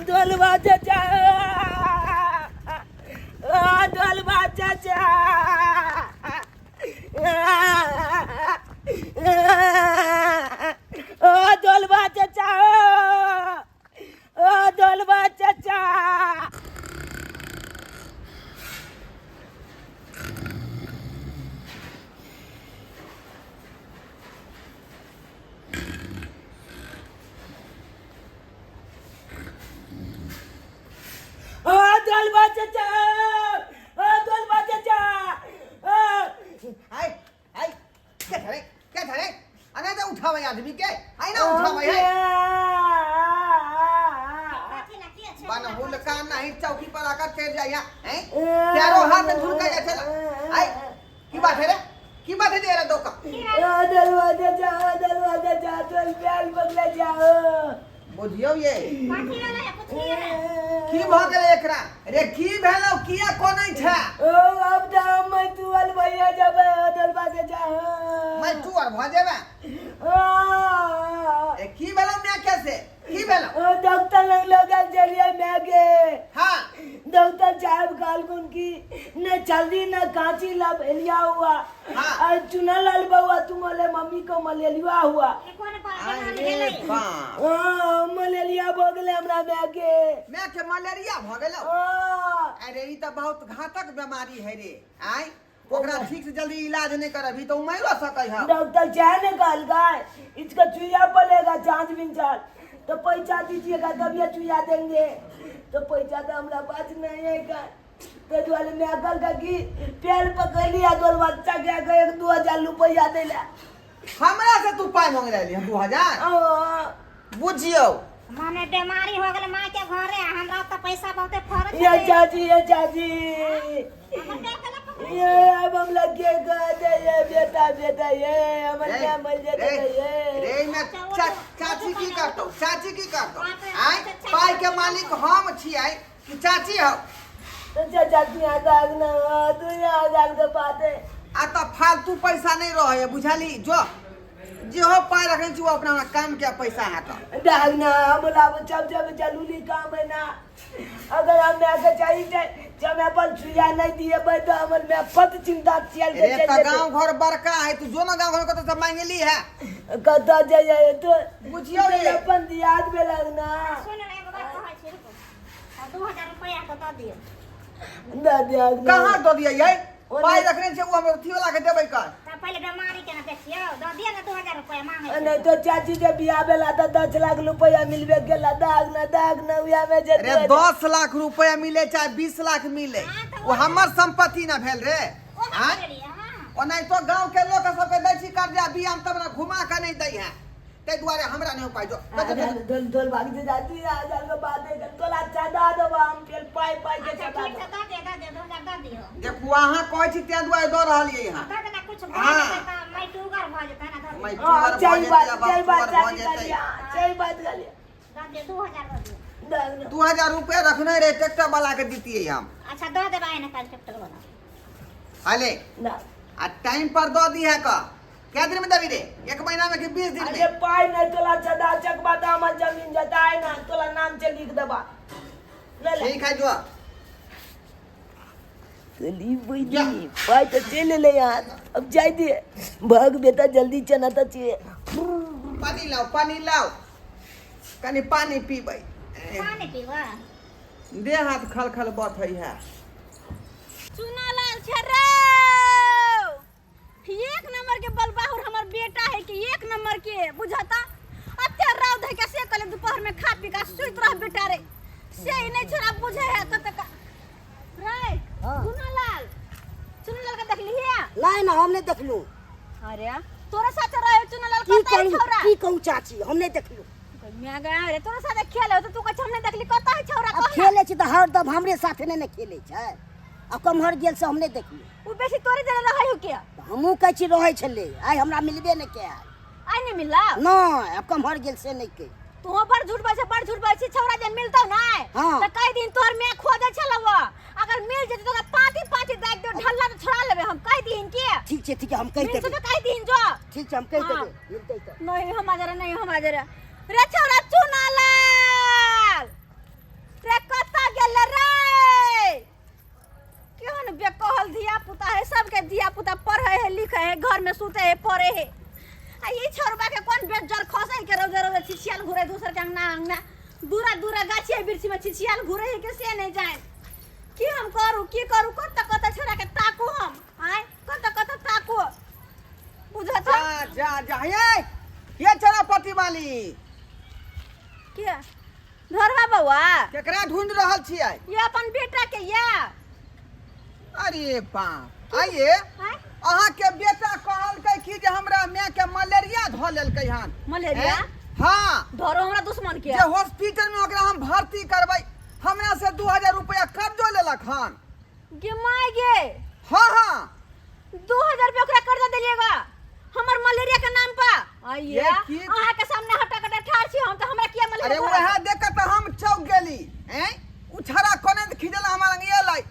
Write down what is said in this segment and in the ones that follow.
ढोलबा चाचा, ओ ढोलबा चाचा, ओ ढोलबा चाचा, ओ ढोलबा चाचा। ओ ढोलबा चाचा, ओ ढोलबा चाचा, ओ। आय आय, के धरे के धरे अरे तो उठावे आदमी के आय ना उठावे है। बनहुल का नहीं चौकी पर आकर चढ़ जाइया हैं चारों हाथ झुलका जा चला आय। की बात है रे, की बात है रे दोका? ओ ढोलबा चाचा, ओ ढोलबा चाचा, चल प्याल बदला जाओ। बुझियौ ये की भ गेलै एकरा रे? की भेलौ, किया कोनै छै? ओ अब तो हम मैं तुअल भैया जबे, ओ ढोलबा चाचा। मैं टुअर भ जेबे? ए की भेलौ मैं कैसे की भेलौ? ओ डॉक्टर लग लगल चलिए मैं के। हाँ। डॉक्टर साहब कहलखुन की न चलदी न कांची लब एलिया हुआ। हाँ। और चुना लाल बउआ तुम्हारे मम्मी को मलेरिया हुआ। अरे बाप। हाँ, मलेरिया भऽ गेलै हमरा माय के। मैं के मलेरिया भ गेलौ? हाँ। अरे ई त बहुत घातक बीमारी है रे। आय ओकरा ठीक से जल्दी इलाज नहीं करबी तो मरो सकै है। डॉक्टर चाहे ने कहलकै इसका चुईया पड़ेगा जांच बिन चाल, तो पैसा दीजिएगा तब ये चुईया देंगे। तो पैसा तो हमरा पास नहीं है का, तो दुआरे मैं कहलकै कि पेड़ पकड़ लिया दोल बच्चा के आके 1-2 हजार रुपया देला। हमरा से तू पाई मांग रहली 2000? हाँ। बुझियौ माने बीमारी हो गेल माँ के घरे, हमरा तो पैसा बहुते खर्च ये भेलै। चाची, ये चाची, हमर बेटा के पकड़ै। ये अब हम लग के कह दे ये बेटा बेटा ये हमर रे, क्या मर जाते रे, ये। रे में चाची की करतौ, चाची की करतौ? आय पाई के मालिक हम छियै कि चाची हो? तो चाचा तू यहाँ दाग ना, तू यहाँ दाग के बात है। आ त फालतू पैसा नहीं रहे बुझली, जो जेहो पाई रखने छी वो अपना काम के पैसा है त। दाग ना बोला जब जब जरूरी काम है ना, अगर हम मैं के चाहिए जब मैं अपन सुइया नहीं दिए भाई तो हमर मैं पत चिंता चल के रे चल त जेतै। गांव घर बड़का है, तू जो ना गांव घर कत सब मांगली है। कतऽ जाइए तो? बुझियौ रे। अपन दियाद भेलक ना। सुन ने एगो बात कहै छी, रुकू। आ 2000 रुपया के दऽ दियौ। दऽ दियौ। कहाँ दऽ दियै यै? ओने- पाई रखने छै ओ हम अथी वाला के देबै कर। तऽ पहिले बीमारी के ने देखियौ, दऽ दियौ ने 2000 रुपया मांगै छै। नहीं तो चाची के बियाह भेला तऽ 10 लाख रुपया मिलबे केला। दाग ना दाग ना उया में जे रे 10 लाख रुपया मिले चाहे 20 लाख मिले, हाँ, तऽ ओ हमर संपत्ति ना भेल रे। ओ हम आँय? लेलियै, हाँ। ओनाहितो गांव के लोक सबके दै छी कर्जा बियाह में, तब ना घुमा के नहीं दै है, ताहि दुआरे हमरा नहीं उपाय जो। धोल धोल भाग जे जाती है हजार के बाद है तोला चढ़ा देबो हम फेर पाई पाई के अच्छा चढ़ा ठीक छै, देबो। दऽ दियौ, दऽ दियौ, 2000 दऽ दियौ। देखू अहाँ कहै छी ताहि दुआरे दऽ रहलियै यहाँ। दऽ देना कुछ भऽ हाँ। जेतै तऽ माटि उगर भऽ जेतै ने, दऽ दियौ। माटि हाँ, उगर भऽ सही जेतै, बात, आ सही बात बस्तुअर भऽ चाची जेतै। कहलियै, सही बात कहलियै। दऽ दियौ, 2000 दऽ दियौ। दाग ना। 2000 रुपया रखने रहे, ट्रैक्टर वाला के दितियै हम। अच्छा दऽ देबै आइ ने काल्हि ट्रैक्टर वाला। हाले ना। आ टाइम पर दऽ दी है का। कै दिन में देबी रे, एक महीना में कि 20 दिन अरे में? पाई नहीं तोला चढ़ा चकबा तऽ हमर जमीन जता है ना तोला नाम से लिख देबा। ले ले। ठीक है जो। चली बहनी पाई तो चल ले यार, अब जाए दे भाग बेटा जल्दी चना तो चाहिए। पानी लाओ, पानी लाओ, कनी पानी पीबै। पानी पीबऽ? देह हाथ खल खल बथै है। चुनालाल छै रे, एक नंबर के बलबाहुर हमर बेटा है कि एक नंबर के बुझता अत्ते राव धइ के से कले दोपहर में खा पी के सुइत रह बेटा रे, से ही नहीं छोड़ा बुझे है कत का रे। हाँ। चुनालाल, चुनालाल के देखली है? नहीं ना, हम नहीं देखलू। अरे तोरा साथ रहे चुनालाल। की कत है कहूँ? छौरा? की कहूँ चाची, हम नहीं देखलू। मैं गया रे, तोरा साथ खेले हो तो तू कछ हम नहीं देखली, कत है छौरा? अब कह ना। खेले छी तऽ हरदम हमरे साथे नहीं ने खेले छै, आ कमहर गेल से हम नहीं देखलू। उ बेसी तोरे जरे रहै हो के? हमहूँ कहै छी रहै छलै, आइ हमरा मिलबे नहि के। आइ नहीं मिलला? नहि, आब कमहर गेल से नहि के। तू बड़ झूठ बाजै, बड़ झूठ बाजै। छौरा जे मिलतौ नै हाँ। त कई दिन तोहर मैं खोजै छलौ, अगर मिल जेतै तो ओकरा पाँती पाँती दागि दे, ढल्ला तो छोड़ा लेबै हम। कहि दीहिन के? ठीक छै, ठीक छै, हम कहि मिल देबै। तो कहि दीहिन जो। ठीक छै, हम कहि हाँ। देबै मिलतै तऽ। नहीं हम जरा, नहीं हम जरा रे छौरा चुना लाल। पुता है, सबके धिया पुता पढ़े है लिखे है, घर में सुते है पढ़े है। आ ई छोरबा के कोन बेजर खसे के रोजे रोजे छिछियाल घुरे दूसर के अंगना अंगना दूरा दूरा गाछी वृक्षी में छिछियाल घुरे है के से नहीं जाए। की हम करू की करू, कत कत छोरा के ताकू हम, आय कत कत ताकू बुझत। जा जा जा, ये चला पति वाली के धरवा बउआ केकरा ढूंढ रहल छियै? ये अपन बेटा के या। अरे बाप, आइए अहाँ के बेटा कहलकै कि जे हमरा माय के मलेरिया धऽ लेलकै हन। मलेरिया? हाँ। धरो हमरा दुश्मन के जे हॉस्पिटल में ओकरा हम भर्ती करबै, हमरा से 2000 रुपया कर्जो लेलक हन। गे my गे। हाँ हाँ। 2000 रुपया ओकरा कर्जा देलिएगा हमर मलेरिया के नाम पर। आइए ये की- अहाँ के सामने हटा कटा ठाड़ छी हम, त हमरा किया मलेरिया अरे धरत? वएह देख के तऽ हम चौक गेली। हैं उ छड़ा कोने खिजल हमरा लग एलै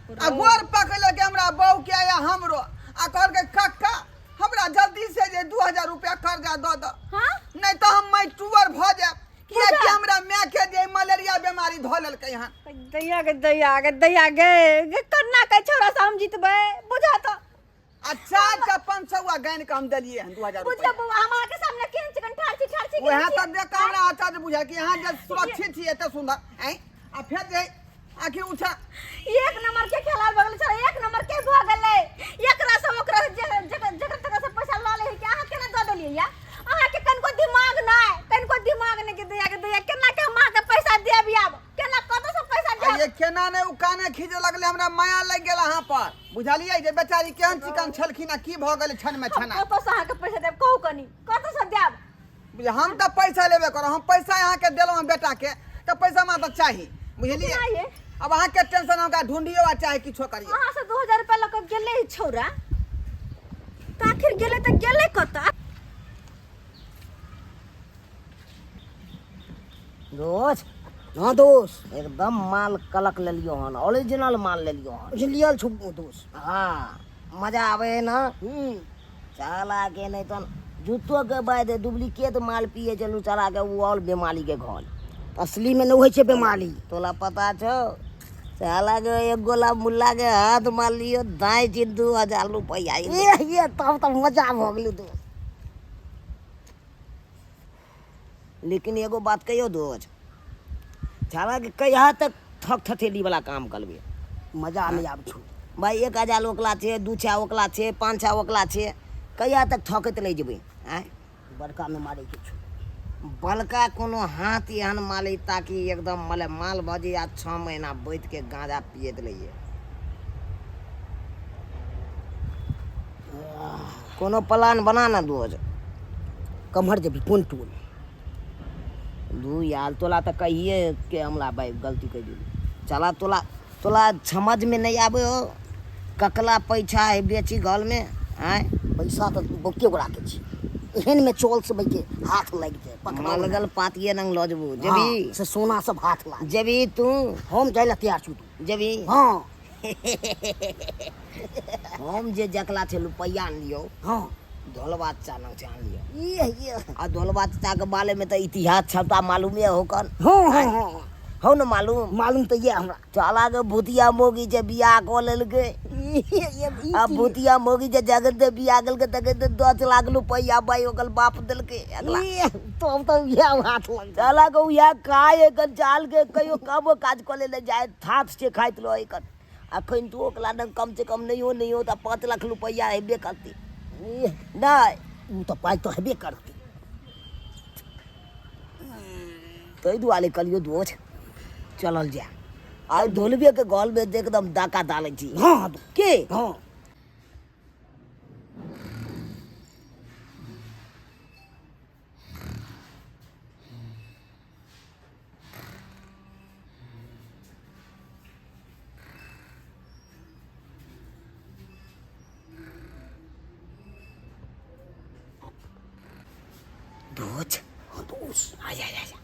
आ गोर पकड़लकै हमरा बहू के या हमरो, आ कहलकै कक्का हमरा जल्दी से जे 2000 रुपया कर्जा दऽ दऽ, हाँ? नहीं तऽ हम मैटुअर भऽ जायब, कियाकि बुझा। हमरा माय के जे मलेरिया बीमारी धऽ लेलकै हन। दैया गे दैया गे दैया गे गे कन्ना के छोरा से हम जीतबै बुझा त। आ 4 टा 500 गानि के हम देलियै हन 2000 बुझा रुपया। बउआ, हम अहाँ के सामने केहन चिकन ठाड़ छी ठाड़ छी वएह तऽ देख के हमरा अच्छा से बुझाय कि अहाँ जे सुरक्षित छी एते सुंदर ऐं, आ फेर जे आखिर उठा एक नंबर के खेला भऽ गेलै छौ, एक नंबर के भऽ गेलै। एकरा से ओकरा से जकर जकर तकर से पैसा लऽ लै के अहाँ केना दऽ देलियै या? अहाँ के कनिको दिमाग नहि, कनिको दिमाग नहि के दैया के दैया केना के हम अहाँ के पैसा देब आब, केना कतऽ से पैसा आ देब? ये केना ने उ काने खींचे लगले, हमरा माया लागि गेल अहाँ पर, बुझलियै जे बेचारी केहन चिकन छलखिन आ की भऽ गेलै क्षण में हम छना। कतऽ से अहाँ के पैसा देब कहू कनी, कतऽ से देब? बुझलियै, हम तऽ पैसा लेबे करब, हम पैसा अहाँके देलहुँ हँ बेटा के, तऽ पैसा हमरा तऽ चाही, बुझलियै? केना ये? अब अहाँके टेंशन हमरा ढूंढियो आ चाहे किछो करियो। अहाँ से 2000 रुपया लऽ कऽ गेलै ई छौड़ा, तऽ आखिर गेलै तऽ गेलै कतऽ? दोस्त। हाँ दोस्त। एकदम माल कलक लेलियो हन, ओरिजिनल माल लेलियो हन। बुझलियल छौ दोस्त। हाँ मजा आवे है ना। चला के नहीं तो जूतो के बाद डुप्लीकेट माल पिए चलू चला के वो और बीमारी के घर। असली में नहीं होइ छै बीमारी। तोला पता छौ चला के एक गोला मुल्ला के हाथ मार लियो दाई छी 2000 रुपया। ये तब तब मजा भऽ गेलै दोस्त। लेकिन एगो बात कहियो दोस्त, चला के कहिया तक थक थथेली वाला काम करबे? मजा नहीं आबै छौ भाई। 1000 ओकला छै, 2 छा ओकला छै, 5 छा ओकला छै, कहिया तक थकैत रहि जेबै? आँय बड़का में मारे के छौ। बड़का कोनो हाथ एहन माले ताकि एकदम मले माल भऽ जाए आ 6 महीना बैठ के गांजा पियत रहिए। कोनो प्लान बना ना दोस्त। कम्हर जेबी, कोन टोल? दू यार तोला तऽ कहिए के हमरा भाई गलती कहि देली। चला तोला तोला समझ में नहीं आबे हो, ककला पैसा है बेची घर में। आँय पैसा तऽ बहुते गोरा के छै, एहन में चौल से के हाथ लागि जाए पकड़ा मलगल पातिए नंग लऽ जेबू जेबी। हाँ, से सोना सब हाथ लाग जेबी तू? हम जाय ला तैयार छी। तू जेबी? हाँ। हम जे जकला छै रुपैआ आनलियौ। हाँ। ढोलबा चचा लग से आनलियौ। ये। आ ढोलबा चचा के बारे में तऽ इतिहास छता मालूमे हो कन? हाँ हाँ हाँ। हो न मालूम? मालूम तऽ ये हमरा। चला के भूतिया मोगी जे बियाह कऽ लेलकै। आ भूतिया मोगी जे जगन दे बियाह केलकै तखन तऽ 10 लाख रुपैआ भाई ओकर बाप देलकै अगला। तब तऽ इएह हाथ लग चला के उएह खाय एकर चाल के कहियो कमो काज कऽ लेले जाय हाथ से खाइत रहै एकर। अखन तू ओकरा लग कम से कम नहियो नहियो तऽ 5 लाख रुपैआ हेबे करतै। नहि ओ तऽ पाइ तऽ हेबे करतै। ताहि दुआरे कहलियौ दोस्त चलल जाय आ ढोलबे के गल में एकदम डाका डालै छी। हाँ के? हाँ। दोस्त। हाँ दोस्त। आ जा जा जा,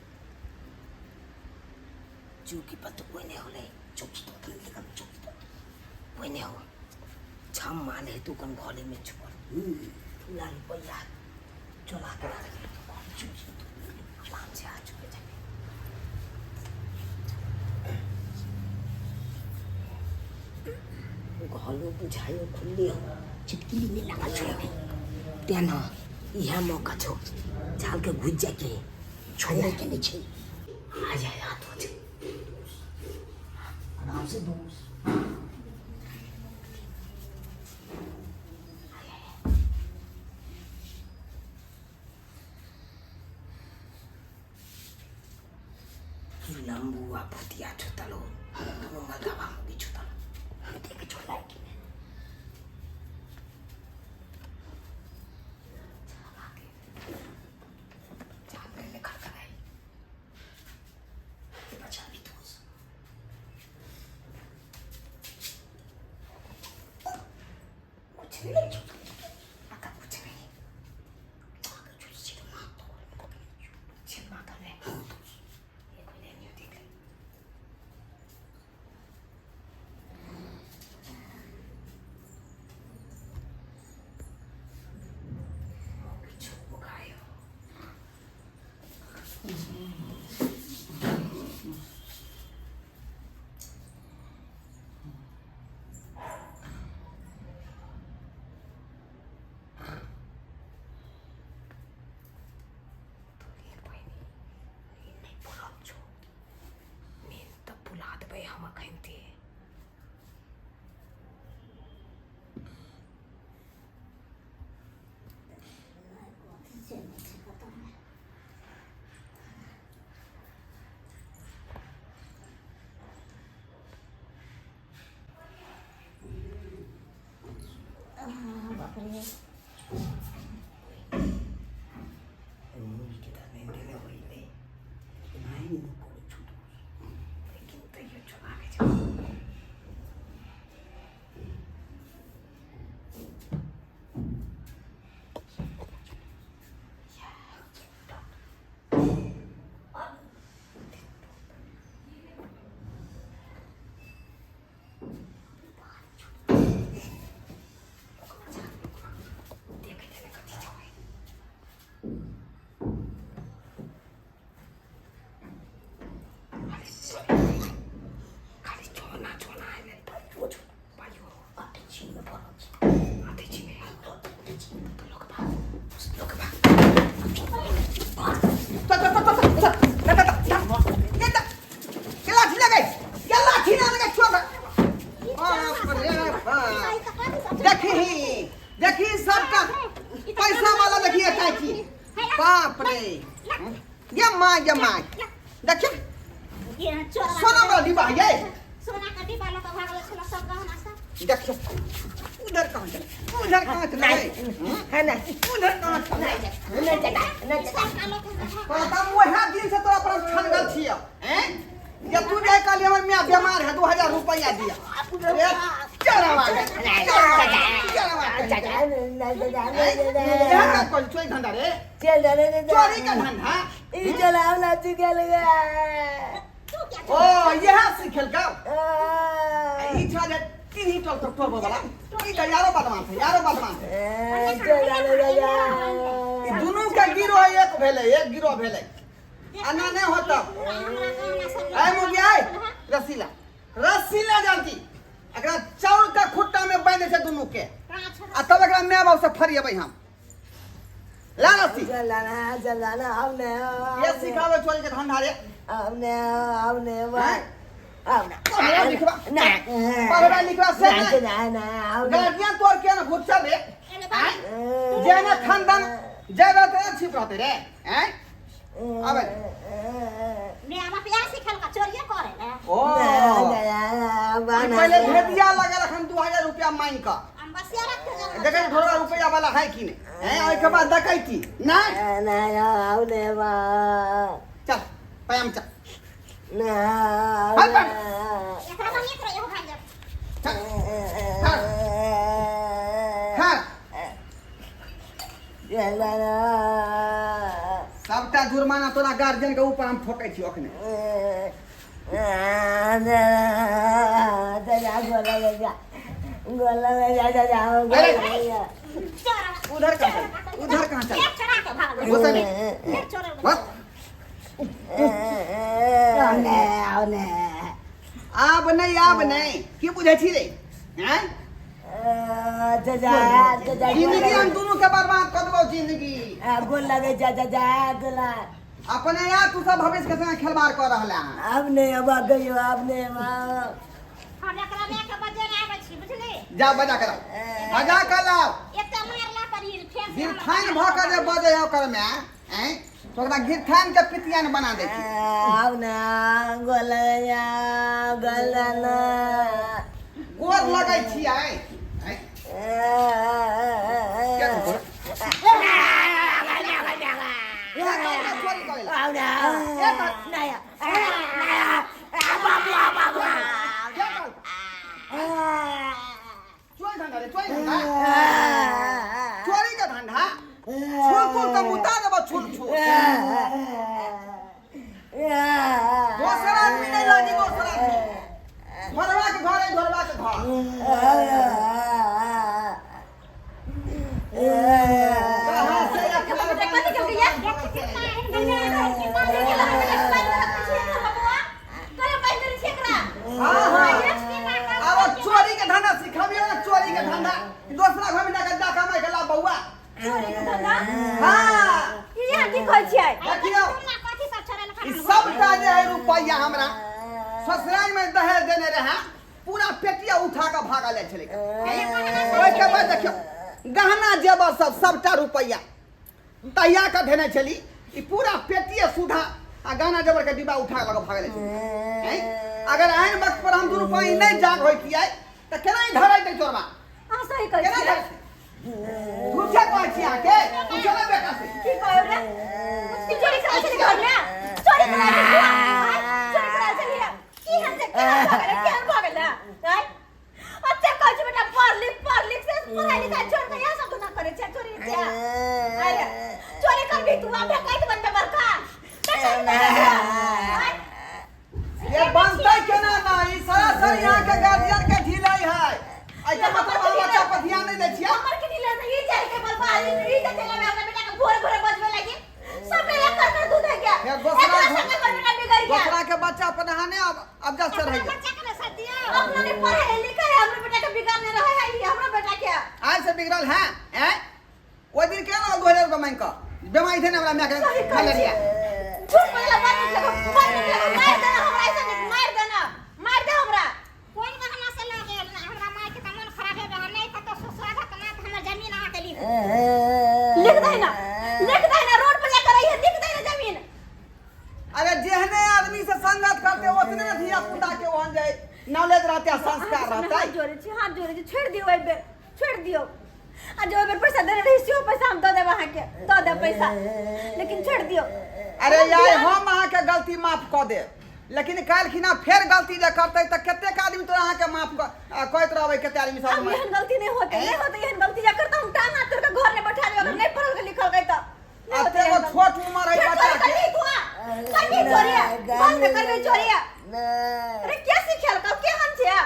चौकी पर तो कोई नहीं होले। चौकी तो चौकी तो कोई नहीं हो, छम माल है तू कन घोले में छुपल पूरा रुपया चला के चौकी तो आराम से आ चुके जाए। घरो बुझायो खुल्ले हो, छिटकिली नहीं लागल छो। तें न इएह मौका छौ, झाल के घुसि जाइके, छोड़े के नहीं छै। आ जाए हाथ हो छै, आराम से दोस्त। लंबू आ भूतिया छुतलो, दुनू मर्दाबा मुगी छुतलो, देख छोला कि नहीं। झाल में खड़खड़ाई बचा भी दोस्त। कुछ नहीं आका, कुछ नहीं आका। चुल छिल माता में एक मिनट देख ले। किछु बुखायो। नहि पड़ल छौ नींद तऽ बुला देबै हम अखन ते। बाप रे। मुर्गी तऽ नींद नहि होइ नहि, नहि नींद पड़ै छौ, लेकिन तैयो छोड़ाबै छौ। देखै ने कथी छौ। खाली छोना छोना है, पाइयो छो, पाइयो अटैची में पड़ल छै। आते छी में अटैची में। तो लोक बा, लोक बा। चल चल चल चल चल, चल चल चल चल, के लाठी लगे, के लाठी ना लगे छुआ। बाप रे बाप, देखी देखी सबका पैसा वाला, देखिए चाची, बाप रे, ये माँ ये माँ, देखिए सोना वाला डिब्बा ये। सोना का डिब्बा लऽ कऽ भागल छल सब गहना सब। देखिए उधर कहाँ चले, उधर कहाँ चले? है ना? उधर कहाँ चले? नहीं चाचा, नहीं चाचा। सबका लऽ कऽ भागल। तो हम वह दिन से तोरा पर हम छनगल छियो हैं, जे तू जाय कहली हमर मियाँ बीमार है, 2000 रुपया दिया रे। चरवा चरवा चरवा। चाचा नहीं चाचा, यह का कल चोरी धंधा रे? चल चल। चोरी का धंधा। ई चलाओ ना चुकल गया। तू क्या? ओ यह सिखल का ई छा जे तीन ही टोल टोल वाला, ई त यारो बदमाश है, यारो बदमाश है। चल। ई दुनू के गिरोह एक भेलै, एक गिरोह भेलै, आना नहीं होता। पूरा हमरा गहना सब। आय मुगी आय, रसीला रसीला जल्दी एकरा चाउर के खुट्टा में बांधे छै दुनू के आ तब एकरा my बाप से फरिएबै हम। ला रस्सी। चलाना चलाना हमने। ये सिखावे चोरी के धंधा रे? हमने हमने। हैं? हमने। पढ़वा लिखवा, ना। पढ़वा लिखवा से ना ना ना हमने। गार्जियन तोर के ना घुटसा रे जे ना खानदान जे रहते ना छिप रहते रे हैं आबे। मेरा बाप यहाँ सिखल का चोरिए करे ले। ओ ई पहले भेदिया लगल अखन 2000 रुपया मांग क। हम बसिया रख के। देखे ढोरवा रुपया वाला है कि नहीं हैं, ओइ के बाद डकैती नहीं। ना हमने बा। चल पयाम चल। ना। एकरा बनिए कर एगो भाग जा। चल खा। सबटा जुर्माना तोरा गार्जियन के ऊपर हम ठोकै छी अखने। उधर कहाँ चल, उधर कहाँ चल? एक चढ़ा के भाग। घुसा नहीं। एक चोर। बस। आब नहीं, आब नहीं। की बुझै छी रे? हैं? चाचा चाचा जिंदगी हम दुनू के बर्बाद कर देबो जिंदगी। गोल लगे चाचा चाचा गोला। अपने यार तू सब भविष्य के संगे खिलवाड़ कर रहला हन। अब नहीं, अब आ गई हो, अब नहीं, अब हम एकरा लए के बजे नहि आबै छी, बुझली? जा बजा के लाओ, बजा के लाओ। एकटा मारला पर ई फेर से हमरा गिरथान भऽ के जे बजै है ओकर में हैं तो ओकरा गिरथान के पितियान बना दै छी। अब ना गोल लगे गोल ना। गोर लगै छियै हैं? क्या तू गोर? क्या कहै चोरी करै ला? अब ना नहीं, क्या कहल? चोरी धंधा रे, चोरी धंधा, चोरी के धंधा। छुल छुल तऽ मुता देबो, छुल छुल। दोसर आदमी नहीं लागी, दोसर आदमी घरवा के घर है, घरवा के घर। कहाँ से अखबार कथी केलकै या? देखी कितना एहन गंदा है, कितना कथी केलक? हमरा बान्हि देलक छै एकरा बबुआ। करे बान्हि देने छै एकरा। हाँ हाँ, अब चोरी के धंधा सिखाबियो ना, चोरी के धंधा दोसरा घर में जाकर डाका मार के ला बउआ। चोरी के धंधा? हाँ। ई अहाँ की कहै छियै? देखियो कथी सब छोड़ल? ई सबटा जे है रुपैया हमरा ससुराल में दहेज देने रहे, पूरा पेटिया उठा के भागल जाइ छलै। ओहिके बाद देखियो गहना जेवर सब सबटा रुपैया तहिया के धेने छली, ई पूरा पेटिए सुधा आ गहना जेवर के डिब्बा उठा के लऽ के भागल जाइ छलै। हैं? अगर एहन वक्त पर हम दू रुपैया नहि जाग होइतियै तऽ केना ई धरैतै चोरबा? अहाँ सही कहै केना छियै। धरैतै? झूठे कहै छी अहाँके, पूछो ने बेटा से। की कहै रे? ई चोरी करै छली घरमे? चोरी करै छली? आँय? चोरी करै छली? की हन से केहन भऽ गेलै? केहन भऽ गेलै? आँय? अच्छा कहै छी बेटा पढ़ लिख, पढ़ लिख, से पढ़ाई लिखाई छोड़ के इएह सब धंधा करै छै, चोरी छै। अरे चोरी करबी तू, आब डकैत बनबे बड़का। डकैत बनबे तू। आँय? ये बनतै केना ना, ई सरासर यहाँ के गार्जियन के ढिलाई है। एहिके मतलब हम बच्चा पर ध्यान नहीं दै छियै। हमर के ढिलाई से ई जाय के बर्बाद, ई जे चला में अपना बेटा के भोरे भोरे बजबे लागी। सब एक कर कर दूध है क्या? फेर दोसरा एकरा संगे हमर बेटा बिगड़ गया। दोसरा के बच्चा पर अहाँ नहि अब अबजस चढ़ैया। बच्चा के ने साथ दियो। अपना नहीं पढ़े लिखे है, हमरे बेटा के बिगाड़ने रहे है ई, हमरा बेटा के। आइ से बिगड़ल है हैं? ओहि दिन केना 2000 रुपया मांगि कऽ बेमारी थे ने हमरा माय के सही कहै मलेरिया। झूठ बोलला, बड़ नीक लगो, बड़ नीक लगो। मारि देना हमरा, ऐसा नीक मारि देना, मारि दे हमरा। कोन गहना से लऽ गेल? हमरा माय के तऽ मोन खराब हेबे है, नहि कतौ स्वागत ना तऽ हमर जमीन अहाँके लिख लिख दे ना, लिख दे ना, रोड पर जाकर रही है, लिख दे ना जमीन। अरे जेहने आदमी से संगत करते ओतने ने धिया पुता के ओहन जे नॉलेज रहते आ संस्कार रहते। हाथ जोड़े छी, हाथ जोड़े छी, छोड़ि दियौ एहि बेर, छोड़ि दियौ। आ जो एहि बेर पैसा देने रही सेहो पैसा हम दऽ देब अहाँके, दऽ देब पैसा, लेकिन छोड़ि दियौ। अरे यार हम अहाँके गलती माफ कऽ देब, लेकिन काल्हि खिना फेर गलती जे करतै तऽ कतेक आदमी तोरा अहाँके माफ कहैत रहबै, कते आदमी सब अब एहन गलती नहि होतै, नहि होतै एहन गलती। जे करतै हम टांग हाथ तोड़ि कऽ घर नहि बैठा देब अगर नहि पढ़ल लिखल गई तऽ। नहि होतै एते एहन गो गलती। छोट उमर है फेर बच्चा चोरी के। करबी तू आ? करबी चोरी? बंद करबी चोरी? अरे के सिखेलकौ, केहन छै?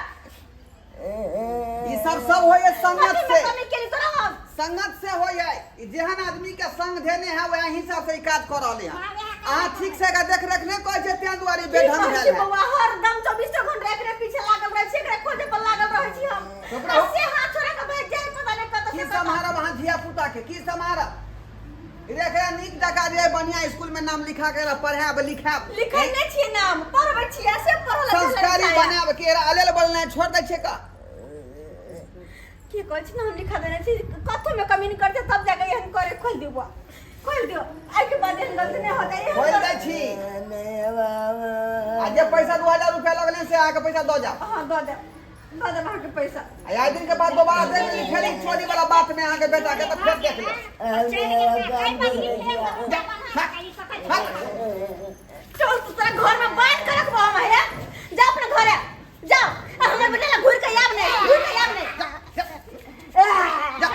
ई सब सब होइए संगत कथी में से, कमी केली तोरा हम? संगत से होइए। ई जेहन आदमी के संग धेने है वएह हिसाब से ई काज कऽ रहले हन। अहाँ ठीक से एकरा देख रेख नहि करै छियै तें दुआरे ई की बेढंग कहै भेल छी है। बौआ, हरदम 24 घंटा एकरे पीछे लागल रहै छी, एकरे खोजे पर लागल रहै छी हम। चुप आ रहू। से हाथ छोड़ा के भागि जाय पता नहि कतऽ की से कतऽ। सम्हारब अहाँ धिया पुता के, की सम्हारब? रे एकरा नीक जकाँ जे बढ़िया स्कूल में नाम लिखा के एकरा पढ़ायब लिखायब, लिखै नहि छियै नाम, पढ़बै छियै से पढ़ल संस्कारी बनायब के एकरा अलेल बलेल नहि छोड़ दै छियै का? की कहै छी नाम लिखा देने छी, कथो में कमी नहि करतै तब जाके एहन करे। खोलि दियौ बौआ, खोलि दियौ, आइके बाद एहन गलती नहि होतै एहन खोलि दै छी। आ जे पैसा 2000 रुपया लगलै से अहाँके पैसा दऽ जाउ। हाँ दऽ देब, दऽ देब अहाँके पैसा। आ आइ दिन के बाद दोबारा देख लेली फेर ई चोरी वाला बात में अहाँके बेटा के तऽ फेर देख लेब। चल तू, तोरा घर में बांध के रखबो हम। हे जा अपना घरे जाओ, आ हमर बेटा ला घुर के आब नहीं, घुर के आब नहीं। जा,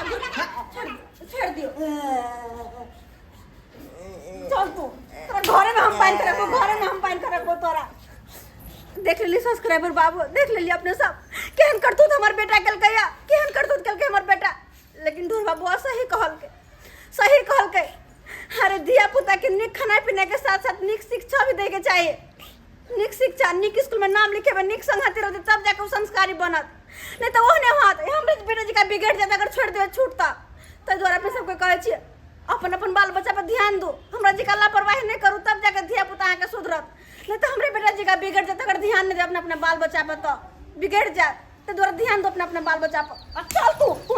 छोड़ दियो, चल तू, तोरा घरे में हम बांध के रखबो, घरे में हम बांध के रखबो तोरा। देख लेली सब्सक्राइबर बाबू, देख लेली अपने सब केहन करतूत हमर बेटा केलकै या केहन करतूत केलकै हमर बेटा। लेकिन ढोल बाबू सही कहलकै, सही कहलकै। अरे धिया पुता के नीक खाना पीना के साथ साथ नीक शिक्षा भी दै के चाही। नीक शिक्षा, नीक स्कूल में नाम लिखेबै, नीक संगति रहतै तब जाके ओ संस्कारी बनत। नहि तऽ ओहने होत हमरे बेटा जी का बिगड़ जाता अगर छोड़ देबै छूट तऽ। ताहि दुआरे अपने सबके कहै छियै, अपन अपन बाल बच्चा पर ध्यान दू, हमरा जी का लापरवाही नहि करू, तब जाके धिया पुता अहाँके सुधरत। नहि तऽ हमरे बेटा जी का बिगड़ जात अगर ध्यान नहि देब अपना अपना बाल बच्चा पर, तऽ बिगड़ जात। ताहि दुआरे ध्यान दू अपना अपना बाल बच्चा पर। आ चल तू।